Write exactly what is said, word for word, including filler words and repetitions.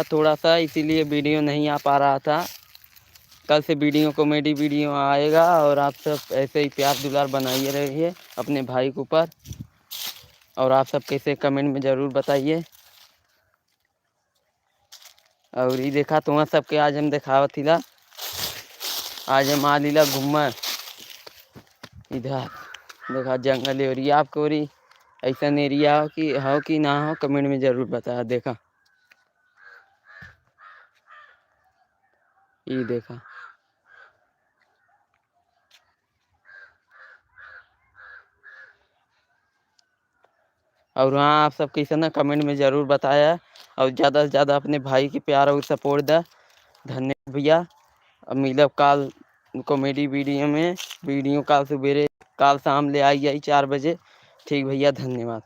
थोड़ा सा, इसीलिए video नहीं आ पा रहा था। कल से video, comedy video आएगा और आप सब ऐसे ही प्यार दुलार बनाइए रहिए अपने भाई के ऊपर। और आप सब कैसे, comment में ज़रूर बताइए। और ई देखा, तुम सबके आज हम देखावत हिला, आज हम आ लीला घूमे इधर। देखा, जंगल area आपके ओरी, ऐसन area हो कि, हो कि ना हो, comment में ज़रूर बताया। देखा, ई देखा। और हाँ, आप सब कैसन है, comment में ज़रूर बताया। और ज़्यादा से ज़्यादा अपने भाई के प्यार और support दा। धन्यवाद भैया। अब मिलब काल comedy video में। Video काल सुबेरे, काल शाम ले आई जाई चार बजे। ठीक भैया, धन्यवाद।